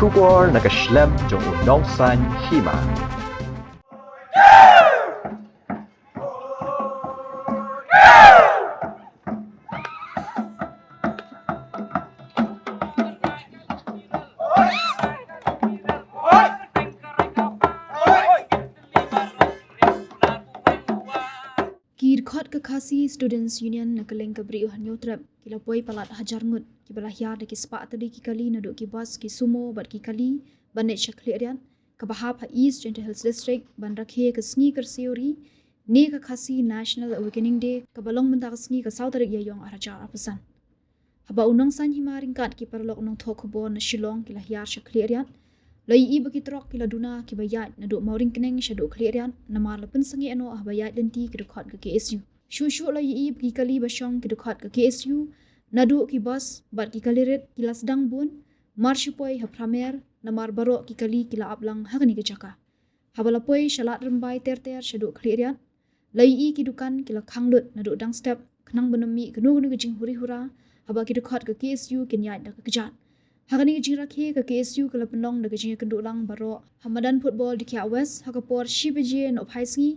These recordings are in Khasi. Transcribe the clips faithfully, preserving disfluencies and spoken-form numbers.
Khubor na ka shlem jong u Nongsaiñ Hima. Ki dkhot ka Khasi Students Union na kylleng ka Bri u Hynñiewtrep ki la poi palat hajar ngut kiba la hiar da ki spah tylli ki kali naduh ki bus, ki sumo bad ki kali ban leit sha Khliehriat kaba hap ha East Jaintia Hills District ban rakhe ka sngi kyrsiew ri ne ka Khasi National Awakening Day kaba long mynta ka sngi ka saw tarik Ïaiong arhajar arphew san. Haba u Nongsaiñ Hima ryngkat ki paralok nongthoh khubor na Shillong ki la hiar sha Khliehriat, la ïohi ba ki trok ki la duna kiba ïaid naduh Mawryngkneng shaduh Khliehriat namar la pynsangeh noh haba ïaid lynti ki dkhot ka K S U. Shuh shuh la ïohi ba ki kali ba shong ki dkhot ka K S U naduh ki bus bad ki kali rit ki la sdang bun mar shu poi ha Pramer namar baroh ki kali ki la ap lang ha kane ka jaka. Haba la poi sha Lad Rymbai ter ter shaduh Khliehriat, la ïohi ki dukan ki la khang lut naduh dang step khnang ban ym mih kano kano ka jinghuri hura haba ki dkhot ka K S U kin ïaid da ka kjat. Ha kane ka jingrakhe ka K S U ka la pynlong da ka jingïakynduh lang baroh ha madan football Dkhiah West ha ka por shi baje nohphai sngi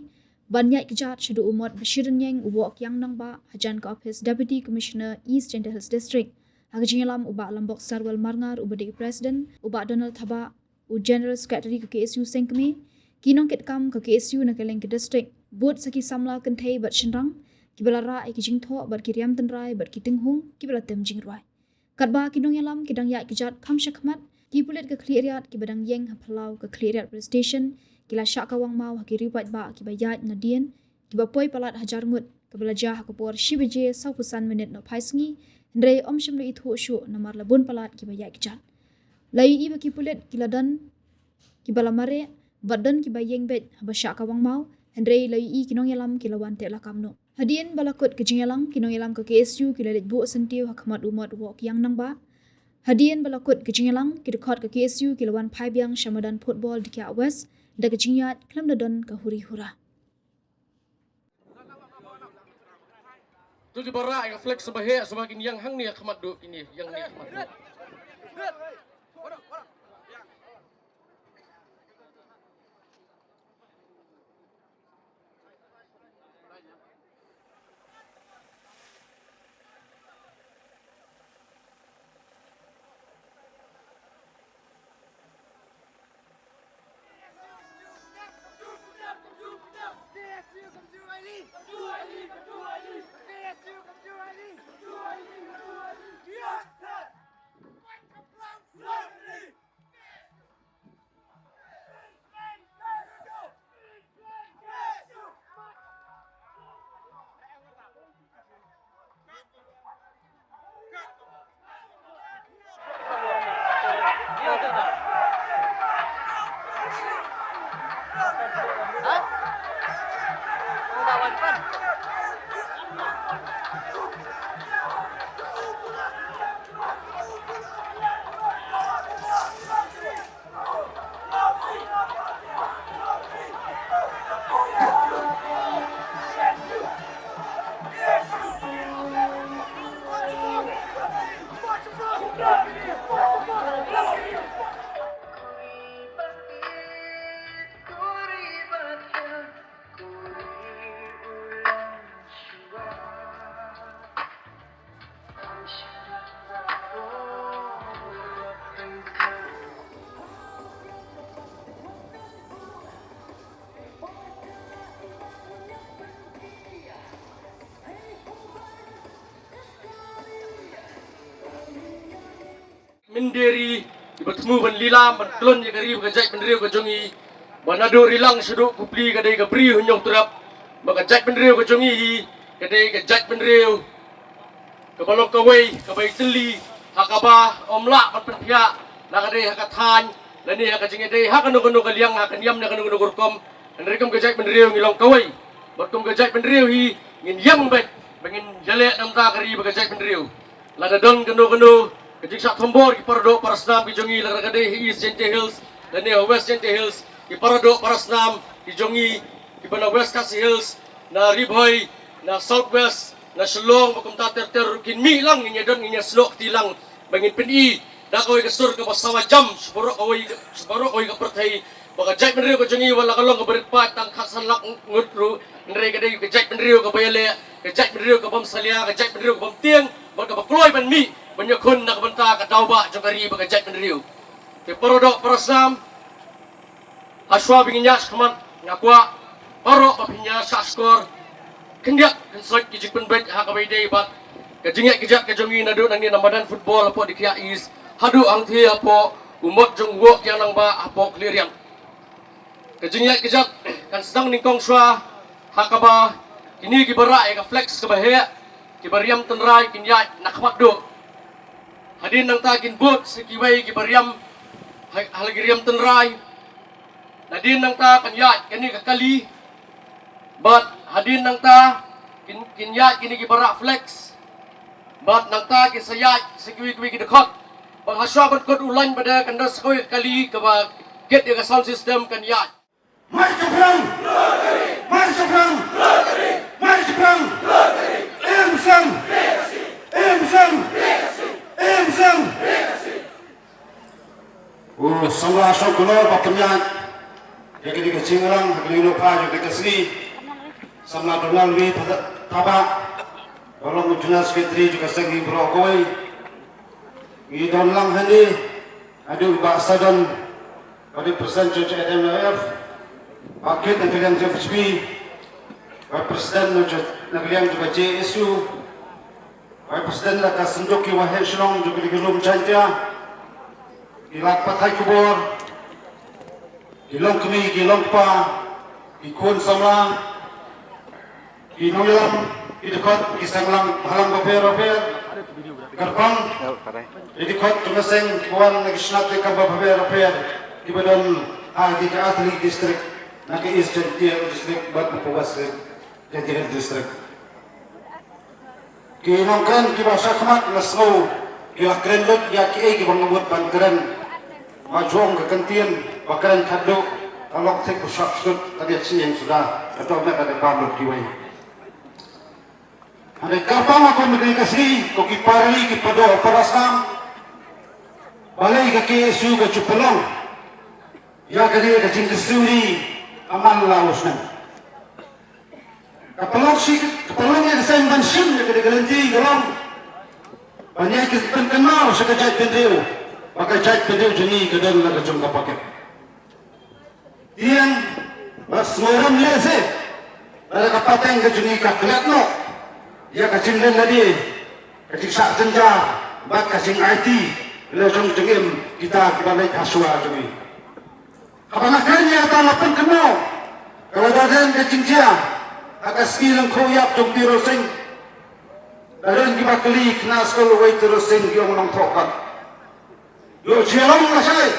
ban ïaid kjat shaduh u mot ba shi dynñieng u Woh Kiang Nangbah hajan ka ophis Deputy Commissioner East Jaintia Hills District. Ha ka jingïalam u Bah Lambok Sarwel Marngar uba dei u President, u Bah Donald Thabah, u General Secretary ka K S U seng kmie, ki nongkitkam ka K S U na kylleng ka district, bud sa ki samla kynthei bad shynrang kiba la rah ïa ki jingthoh bad ki riam tynrai bad ki tynghung kiba la tem jingrwai. Katba ki nongïalam ki dang ïaid kjat kham shakhmat, ki pulit ka Khliehriat kiba dang ïeng ha phyllaw ka Khliehriat Police Station ki la shah kawang maw ha ki riewpaidbah kiba ïaid nadien kiba poi palat hajar ngut kaba la jia ha ka por shi baje sawphew san minit nohphai sngi, hynrei ym shym la ithuh shuh namar la bun palat kiba ïaid kjat. La ïohi ba ki pulit ki la don kiba la mareh bad don kiba ïeng beit haba shah kawang maw, hynrei la ïohi ki nongïalam ki la wan teh lakam noh. Hadien ba la kut ka jingïalang, ki nongïalam ka K S U ki la leit buh syntiew ha khmat u mot u Woh Kiang Nangbah. Hadien ba la kut ka jingïalang, ki dkhot ka K S U ki la wan phai biang sha madan football Dkhiah West da ka jingïaid khlem da don ka huri hura. To kiba rah ïa ka flag sngewbha heh, sngewbha kin ïeng hangne ha khmat duh, kin ïeng hangne ha khmat duh. Mynder ri, kiba thmu ban lilam, ban klun ïa ka ri bad ka jaitbynriew ka jong ngi. Ba naduh Rilang shaduh Kupli ka dei ka Bri u Hynñiewtrep. Ba ka jaitbynriew ka jong ngi hi ka dei ka jaitbynriew kaba long kawei, kaba ïatylli ha kaba ym lah ban pynthiah, la ka dei ha ka thaiñ lane ha ka jingïadei ha kano kano ka liang, ha ka niam ne kano kano ka rukom. Hynrei kum ka jaitbynriew ngi long kawei. Bad kum ka jaitbynriew hi ngin ïeng beit ba ngin ïaleh na ka bynta ka ri bad ka jaitbynriew. Lada don kano kano ka jingshah thombor ki paradoh parasnam ki jong ngi, lada ka dei ha East Jaintia Hills lane ha West Jaintia Hills, ki paradoh parasnam ki jong ngi kiba na West Khasi Hills, na Ri Bhoi, na South West, na Shillong, ba kumta ter ter ruh kin mih lang, ngin ïadon, ngin ïasnoh kti lang ba ngin pyni Da kawei ka sur kaba sawa jam sha baroh kawei ka, sha baroh kawei ka pyrthei, ba ka jaitbynriew ka jong ngi wat la ka long kaba rit paid tang khatsan lak ngut ruh, hynrei ka dei ka jaitbynriew kaba ïaleh, ka jaitbynriew ka bym salia, ka jaitbynriew ka bym tieng, bad kaba kloi ban mih ban ïakhun na ka bynta ka daw bah jong ka ri bad ka jaitbynriew. Te para doh para snam, ha shuwa ba ngin ïaid shakhmat, nga kwah baroh ba phin ïa shah shkor, khyndiat khynsoit ki jingpynbeit ha kaba ïadei bad ka jingïaid kjat ka jong ngi naduh nangne na madan football hapoh Dikhiah East haduh hangthie hapoh u mot jong u Woh Kiang Nangbah hapoh Khliehriat. Ka jingïaid kjat kan sdang nyngkong shuwa ha kaba kine kiba rah ïa ka flex kaba heh, kiba riam tynrai kin ïaid na khmat duh. Hadien nangta kin bud sa kiwei kiba riam ha, ha la ki riam tynrai. Nadien nangta kan ïaid kane ka kali. Bad hadien nangta kin, kin ïaid kine kiba rah flex. Bad nangta kin sa ïaid sa kiwei kiwei ki dkhot. Bad ha shuwa ban kut u lain ba dei kan don sa kawei ka kali kaba kit ïa ka sound system kan ïaid. Mai shaphrang! Mai shaphrang! Mai shaphrang! Im shang! Im shang! Im shang! U samla shong kynnoh ba pynïaid ïa kane ka jingïalang ha kane ka pha jong kane ka sngi, samla Donald W Thabah, ba long u General Secretary jong ka seng, hi baroh kawei. Ngi don lang hangne, haduh u Bah Sadon, ba dei President jong ka N M F, Bah Kit na ka liang jong ka F H P, Vice President na ka liang jong ka J S U, Vice President na ka Synduk ki Waheh Shillong jong ka Ri Lum Jaiñtia, ki lad pathai khubor, ki longkmie, ki longkpa, ki khun samla, ki nongïalam, ki dkhot, ki seng lang bhalang bapher bapher, kyrpang, ki dkhot jong ka seng, ki wan na ki shnat ki kam bapher bapher, kiba don ha ki ka Athlete District, na ka East Jaintia District bad na ka West Jaintia District. Ki nongkren kiba sha khmat nga sngew ki la kren lut ïa kiei kiba nga mut ban kren. Ba jong ka kyntien ba kren khatduh ka long thik ba sharp sut ka dei shisien suda ka dei me ka dei bam lut kiwei. Hynrei kyrpang ha kane ka sngi ko ki para ri ki para doh para snam. Balei ka K S U ka ju pynlong ïa kane ka jingkyrsiew ri ha man la u snem. Ka pynlong shi, ka pynlong ïa ka seng ban shim ïa ka dei ka lynti ka long ban ïai pynkynmaw sha ka jaitbynriew ba ka jaitbynriew jong ngi ka don la ka jong ka paket. Tieng ba sngewrem lehse lada ka pateng ka jong ngi ka klet noh ïa ka jingleh lade, ka jingshah jynjar bad ka jingaiti la jong jingim kita kiba leit ha shuwa jong ngi. Haba nga kren ïa kata nga pynkynmaw ka la don ka jingjia ha ka sngi lyngkhuh ïap jong Tiro Sing. La don kiba kylli khynnah skul uwei Tiro Sing ki ong nongthoh kat. Ïoh jia long lashai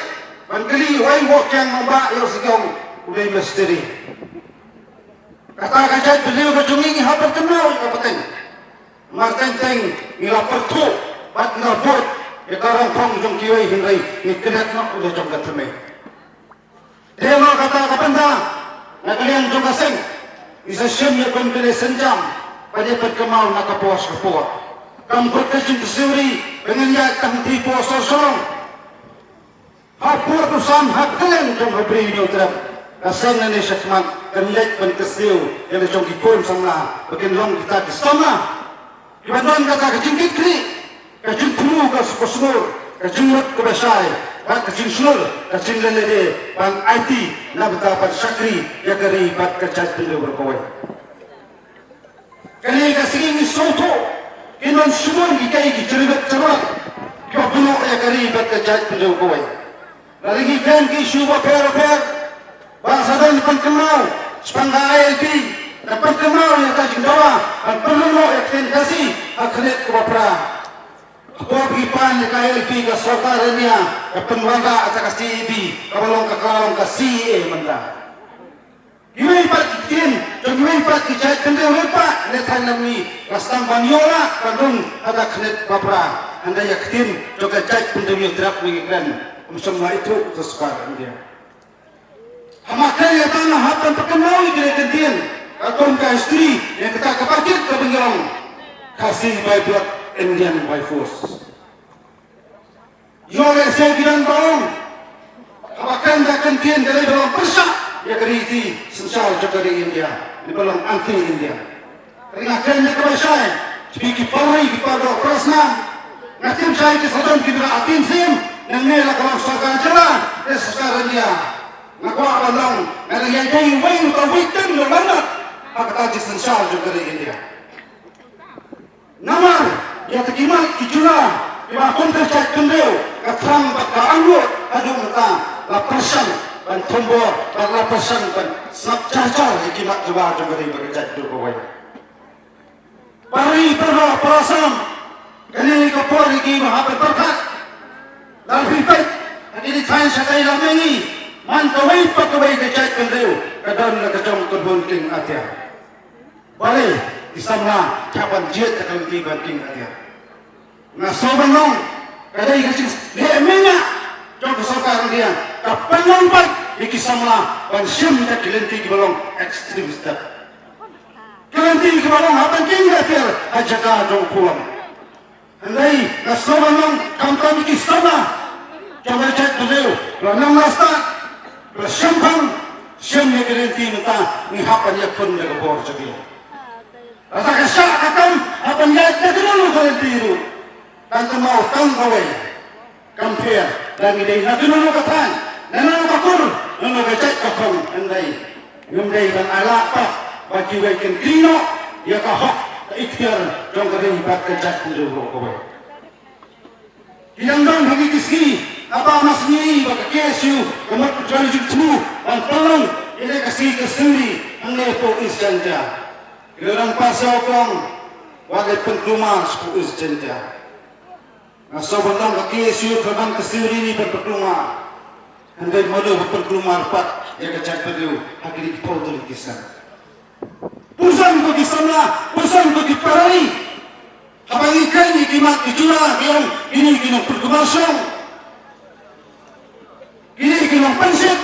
ban kylli uwei Woh Kiang Nangbah ïoh sngewthuh u dei mistri. Kata ka jaitbynriew ka jong ngi ngi hap ban kynmaw ïa ka pateng. Mar teng teng ngi la pyrthuh bad ngi la bud ïa ka rongphong jong kiwei hynrei ngi klet noh ïa la jong ka thymmai. Te ma kata ka bynta na ka liang jong ka seng ngi sa shim ïa kum kane sienjam ban ïa pynkynmaw na ka por sha ka por. Kam kut ka jingkyrsiew ri ba ngin ïaid tang hangtei por sor sor. Ha por u sam ha kylleng jong ka Bri Hynñiewtrep ka seng nangne shakhmat kan leit ban kyrsiew ïa la jong ki khun samla ba kin long kita ki samla. Kiba don kata ka jingkitkhlieh, ka jingthmu ka sngewsngur, ka jingmut kaba shai bad ka jingshlur, ka jingleh lade ban aiti na bynta ban shakri ïa ka ri bad ka jaitbynriew baroh kawei. Kane ka sngi ngi sngewthuh kin don shibun ki kei ki jingriewbit jingriewlap kiba bynnoh ïa ka ri bad ka jaitbynriew kawei. Lada ngi kren ki issue bapher bapher, Bah Sadon pynkynmaw shaphang ka I L P, ka pynkynmaw ïa ka jingdawa ban pynlong noh ïa ka ktien Khasi ha khyndiat kaba phra. Hapoh ki pan ïa ka I L P ka sorkar India ka pynwanrah ïa ka C A A B kaba long ka, ka long ka C A A mynta. Kiwei pat ki ktien jong kiwei pat ki jaitbynriew rit pat ne thaiñ na ngi la sdang ban ïoh lah ban rung ha ka khyndiat ba phra. Hynrei ïa ka ktien jong ka jaitbynriew ïa trap ngi kren. Ym shym la ithuh ka sorkar India. Haba kren ïa kata nga hap ban pynkynmaw ïa kine ki ktien. Ka kum ka history ïa kata ka packet kaba ngi ong Khasi by blood, Indian by force. Ïoh lehse ki don ba ong, haba kren da ka ktien ka dei ba long pyrshah ïa ka riti synshar jong ka ri India, ne ba long anti India. Te nga kren da kaba shai, sha phi ki parri ki pardoh parasnam. Nga tip shai ki sa don kiba la atin sim, nangne la ka long sorkar jylla ne sorkar India. Nga kwah ban long, nga dang ïai dei uwei na uta uwei teng jong u laitluid ha kata ka jingsynshar jong ka ri India. Namar ïa kita ki mat ki jura kiba kum ka jaitbynriew, ka thrang bad ka angnud haduh mynta la pyrshang ban thombor bad la pyrshang ban sngap jar jar ïa ki mat jura jong ka ri bad ka jaitbynriew kawei. Parri para para Assam, kane ka por ïa ki ba hap ban pyrkhat. Lada phi peit ha kine ki thaiñ shatai lada ngi, man kawei pa kawei ka jaitbynriew ka don la ka jong ka kynhun kieng atiar. Balei ki samla ki hap ban jied da ka lynti ban kieng atiar? Nga sngew ban ong ka dei ka jingleh mihnga jong ka sorkar India ka pynlong pat ïa ki samla ban shim da ki lynti kiba long extremist. Ki lynti kiba long hap ban kieng atiar ha jaka jong u khulom. Hynrei nga sngew ban ong khamtam ïa ki samla jong ka jaitbynriew, la nang la stad, la shemphang shim ïa ki lynti mynta, ngi hap ban ïakhun da ka bor jong ki. Lada ka shah ka kam, hap ban ïaid da kano kano ka lynti ruh. Tang ka maw tang kawei. Kam pher, lada ngi dei na kano kano ka thaiñ, na kano kano ka kur, na kano kano ka jait ka khong, hynrei ngim dei ban ailad pat ba kiwei kin kynnoh ïa ka hok ka iktiar jong ka ri bad ka jaitbynriew ruh kawei. Ki dang don ha kine ki sngi, haba nga sngew ba ka K S U ka mut ka jingthmu ban pynlong ïa ka sngi ka Suri hangne hapoh East Jaintia. Ki dang pass ïa u kong, wat leit pynkulmar shapoh East Jaintia. Nga sngew ban ong ka K S U ka ban ka Suri ni ban pynkulmar. Hynrei mano ban pynkulmar pat ïa ka jaitbynriew ha kine ki phew tylli ki snem. Pynsan ko ki samla, pynsan ko ki parari. Haba ngi kren ïa ki mat ki jura ki ong kine ki nongpynkulmar shong. Kine ki nongpynshit.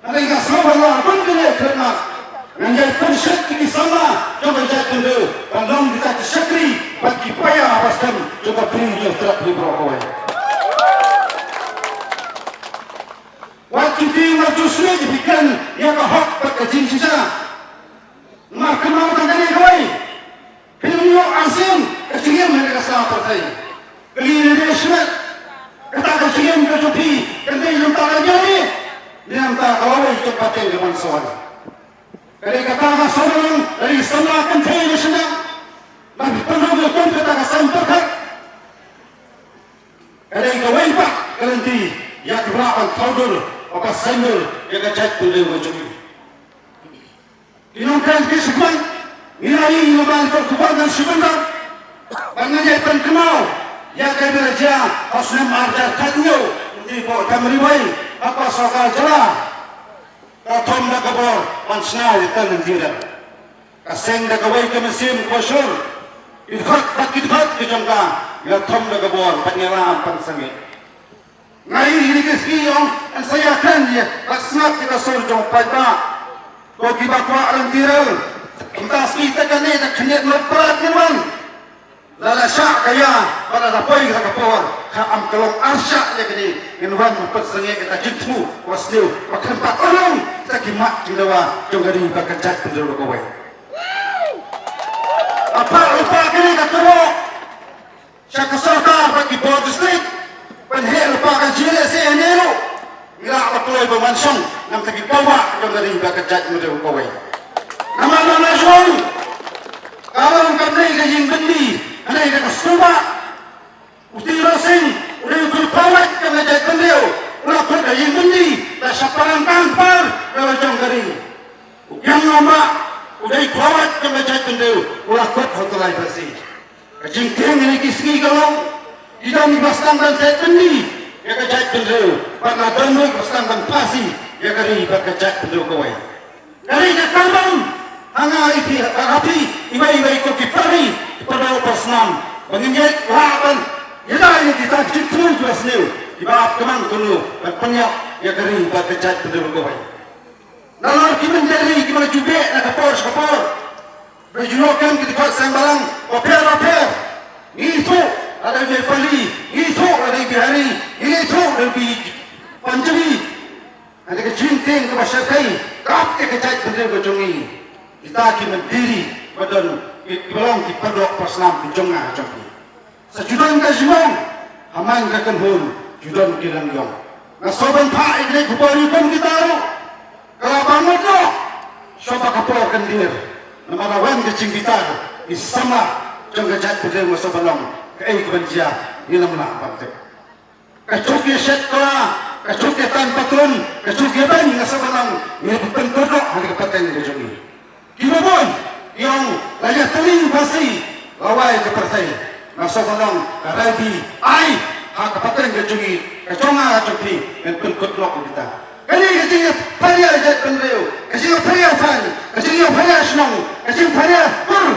Hynrei nga sngew ba la bun kane khyndiat ngan ïai pynshit ïa ki samla jong ka jaitbynriew ban long kita ki shakri bad ki paidbah ba skhem jong ka Bri Hynñiewtrep hi baroh kawei. Wat kiti mar ju sngewthuh ïa ka hok bad ka jingshisha. Namar kynmaw tang kane kawei. Phi nym ïoh arsien ka jingim ha ka sla pyrthei. Kylli lade shimet. Kata ka jingim ka jong phi kan dei na bynta ka jong phi ne na bynta ka lawei jong ka pateng ka ban sawai. Ka dei kata ka sawdong ka dei samla kynthei na shynrang. Ba phi pynrung ïa kum kata ka saiñ pyrkhat. Ka dei kawei pat ka lynti ïa kiba lah ban thaw dur bad ban saiñdur ïa ka jaitbynriew ka jong ngi. Ki nongkren ki sngewthuh, ngi la ïohi ïa ka khubor ngan shu bynta. Bad ngan ïai pynkynmaw ïa kaei ba la jia ha u snem ar hajar khathynñiew, lynti hapoh Tamribai, ha ka sorkar jylla. Ka thom da ka bor ban shna ïa ka lynti ren. Ka seng da kawei ka mynsiem kaba shur. Ki dkhot bad ki dkhot ki jong ka, ngi la thom da ka bor bad ngi la pynsangeh. Nga ïohi ïa ki sngi ong yn sa ïakren ïa ka sngap ïa ka sur jong u paidbah. Ko kiba kwah lynti rel. Mynta sngi te kane da khyndiat mut prat ngin wan. Lada shah ka ïa bad lada poi ka por ka am ka long arshah ïa kane ngin wan pynsangeh ïa ka jingthmu kaba sniew ba khlem pat urlong kita ki mat jingdawa jong ka ri bad ka jaitbynriew kawei. Apa apa kane ka kyrwoh sha ka sorkar bad ki bor district ban heh lypa ka jingïalehse hangne ruh. Ngi lah ba kloi ba wan shong na bynta ki paidbah jong ka ri bad ka jaitbynriew kawei. Namar na na jong ka long kam dei ka ïing byndi, ka dei ka sngewbha. U Tirot Sing u dei u khlawait jong ka jaitbynriew, u la khot ka ïing byndi da shaphrang kang kpar ka la jong ka ri. U Kiang Nangbah u dei u khlawait jong ka jaitbynriew, u la khot ha u Tylai Bassie. Ka jingtieng ha kine ki sngi ka long, ki don kiba sdang ban sait byndi ïa ka jaitbynriew, bad la don ruh kiba sdang ban phasi ïa ka ri bad ka jaitbynriew kawei. Ka ri ka kambam ha nga ïa phi bad ha phi iwei iwei ko ki parri, ki pardoh parasnam, ba ngin ïa lah ban ïada ïa kita ki jingthmu kiba sniew kiba ap ka mang kumno ban pynïap ïa ka ri bad ka jaitbynriew kawei. Nalor ki mynder ri kiba la ju beh na ka por sha ka por. Ba ju ïoh kem ki dkhot seng balang bapher bapher. Ngi ithuh Lada i Nepali, ngi ithuh, lada i Bihari, ngi ithuh, lada i Punjabi. Hynrei ka jingtieng kaba shyrkhei, kap ïa ka jaitbynriew ka jong ngi. Kita ki myntri, ba don, ki, kiba long ki paralok parasnam ki jong nga jong phi. Sa ju don ka jingmong, ha man ka kynhun, ju don ki langïong. Nga sngew ban phah ïa kane ka khubor ïa kum kita ruh. Ka la bang ngut noh, shuwa ba ka por kan dier. Namar la wan ka jingbitar, i samla jong ka jaitbynriew nga sngew ban ong, kaei kaban jia, ngi nym lah ban tip. Ka juk ïa shet kla, ka juk ïa tan patrun, ka juk ïa beiñ nga sngew ban ong, ngi la pynkut noh ha ka pateng ka jong ngi. Kiba bun ki ong la ïatylli Khasi, la wai ka pyrthei. Nga sngew ban ong ka rai bi ai ha ka pateng ka jong ngi, ka jong nga, ka jong phi, ngan pynkut noh ïa kita. Kane ka jingïapharia jaitbynriew, ka jingïapharia thaiñ, ka jingïapharia shnong, ka jingïapharia kur.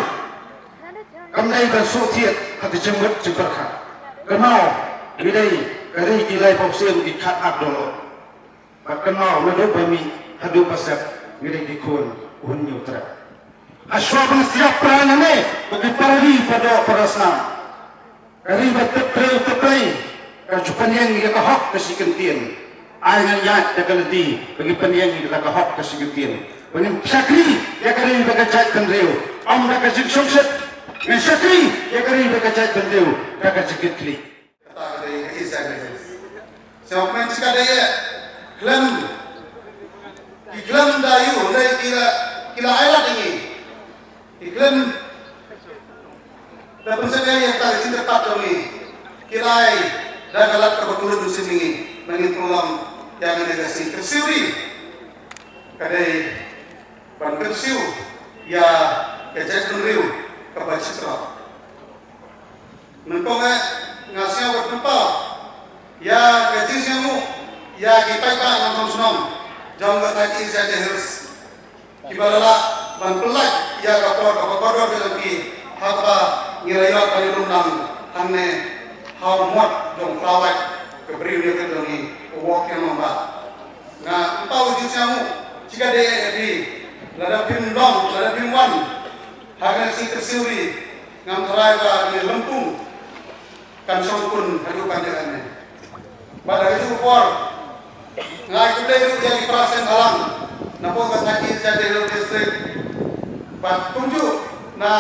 Kam dei ban shu thied ha ka jingmut jingpyrkhat. Kynmaw, ngi dei ka ri ki laiphew sien ki khatar dolop. Bad kynmaw, naduh ba mih haduh ba sep, ngi dei ki khun u Hynñiewtrep. Hashwa ban siap pra nane, ba ki para ri para doh para snam. Ka ri ba tip briew tip Blei, ka ju pynïeng ïa ka hok ka shi kyntien. Ai ngan ïaid da ka lynti, ba ngi pynïeng ïa ka hok ka shi kyntien. Ba ngin shakri ïa ka ri bad ka jaitbynriew, ym da ka jingshongshit. Ngin shakri ïa ka ri bad ka jaitbynriew, da ka jingkitkhlieh. Kata ka dei ka East Jaintia Hills. Sngewbha kmen shi ka dei ïa khlem, ki khlem da ïoh, hynrei ki la, ki la ai lad ïa ngi. Ki khlem da pynshai ïa kata ka jingkyrpad jong ngi. Ki la ai da ka lad kaba kylluid mynsiem ïa ngi, ba ngin pynlong ïa kane ka sngi kyrsiew ri. Ka dei ban kyrsiew ïa ka jaitbynriew kaba shitrok. Nyngkong eh, nga sngew bad pynpaw ïa ka jingsngewnguh ïa ki paidbah nongshong shnong jong ka thaiñ East Jaintia Hills, kiba la lah ban pyllait ïa ka por kaba kordor ka jong ki, ha kaba ngi la ïoh ban ïalum lang hangne ha u mot jong u Trai Wait, ka Bri u Hynñiewtrep jong ngi, u Wok Kiang Nangbah. Nga pynpaw ka jingsngewnguh shi ka dei ïa phi, lada phim long, lada phim wan ha kane ka sngi kyrsiew ri, ngam tharai ba kane lympung kan shong kun haduh katne katne. Bad ha kajuh ka por, nga ai khublei ruh ïa ki para seng bhalang napoh ka thaiñ East Jaintia Hills District. Bad kumjuh na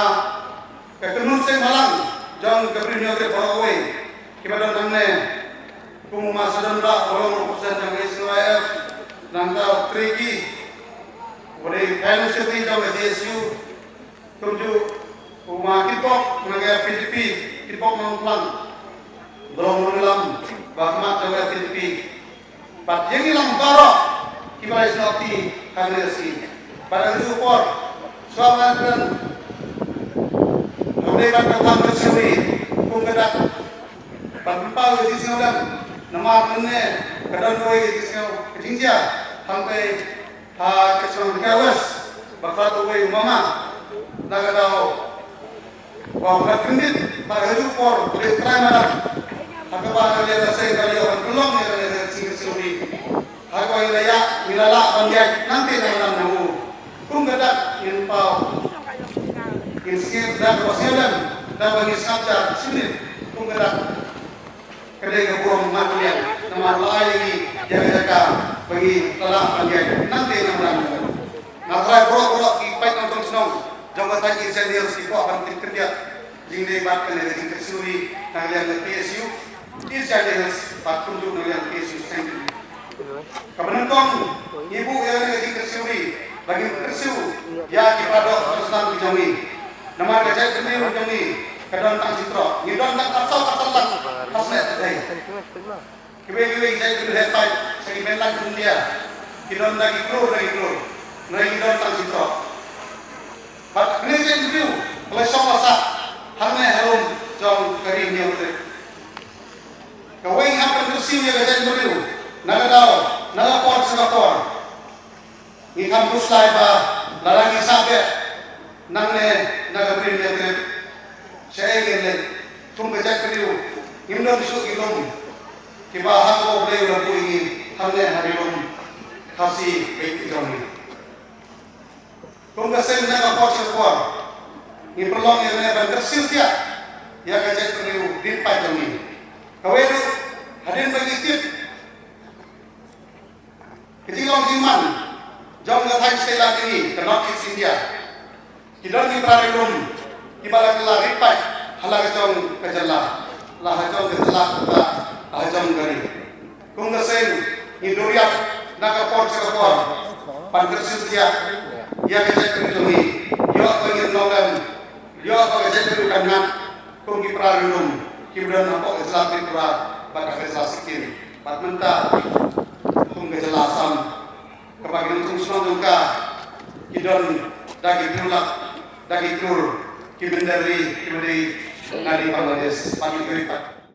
ka kynhun seng bhalang jong ka Bri u Hynñiewtrep baroh kawei, kiba don hangne, kum u Ma Sadonbah, uba long u president jong ka S N Y F, nangta u Trei Ki, uba dei finance secretary jong ka J S U, kumjuh u Ma Kitbok na ka F K J P, Kitbok Nongplang, ba long u nongïalam ba khmat jong ka F K J P. Bad ïa ngi lang baroh kiba la ïasnoh kti ha kane ka sngi. Bad ha kajuh ka por, shuwa ban kren, hynrei ban kyrpang ka sngewbha kum ka dak ban pynpaw ïa ka jingsngew lem, namar mynne ka don kawei ka jingsngew, ka jingjia hangtei ha ka shnong Dkhar West, ba khlad uwei u mama na ka daw ba u la kyndit bad ha kajuh ka por u dei u trai madan. Ha kaba na ka liang ka seng ka la ïoh ban pynlong ïa kane ka sngi kyrsiew ri. Ha kaba ngi la ïa, ngi la lah ban ïaid nangtei nanglan na u. Kum ka dak ngin paw, ngin sngewbha, da kaba sngewlem, da kaba ngin sngap jar shi minit. Kum ka dak ka dei ka burom markylliang, namar la ai ïa ngi ïa ka jaka ba ngi la lah ban ïaid nangtei nanglan. Nga tharai baroh baroh ki paid nongshong shnong jong ka thaiñ East Jaintia Hills ki kwah ban tip khyndiat jingdei bad kane ka jingkyrsiew ri na ka liang ka K S U East Jaintia Hills bad kumjuh na ka liang ka K S U Central. Kaba nyngkong, ngi buh ïa kane ka jingkyrsiew ri ba ngin kyrsiew ïa ki para doh para snam ki jong ngi. Namar ka jaitbynriew jong ngi ka don tang shi trok, ngi don tang arphew arphew lak ha snem. Kiwei kiwei ki jaitbynriew heh paid sha ki mainland India, ki don da ki klur da ki klur, hynrei ngi don tang shi trok. Bad kane ka jaitbynriew ka la shong la sah hangne ha lum jong ka Ri Hynñiewtrep. Kawei, ngi hap ban kyrsiew ïa ka jaitbynriew na ka daw, na ka por sha ka por. Ngi kham khuslai ba lada ngi sah beit nangne na ka Bri Hynñiewtrep, shaei ngin leit? Kum ka jaitbynriew ngim don shuh ki lum kiba ha kaba U Blei u la buh ïa ngi hangne ha ri lum Khasi beit ka jong ngi. Kum ka seng, na ka por sha ka por ngi pynlong ïa kane ban kyrsiew thiah ïa ka jaitbynriew rit paid jong ngi. Kawei ruh, hadien ba ngi tip ka jinglong jingman jong ka thaiñ state jong ngi, ka North East India, ki don ki para ri lum kiba la kylla rit paid ha la ka jong ka jylla, la ha jong ka jylla, la ha jong ka ri. Kum ka seng ngi duriap na ka por sha ka por ban kyrsiew thiah ïa ka jaitbynriew jong ngi, ïoh ba ngin long lem, ïoh ba ka jaitbynriew kan ngat kum ki para ri lum kiba don hapoh ka jylla Tripura bad ka jylla Sikkim bad mynta kum ka jylla Assam, kaba ki nongshong shnong jong ka ki don da ki trilak, da ki klur ki mynder ri kiba dei na ri Bangladesh bad ki ri pat.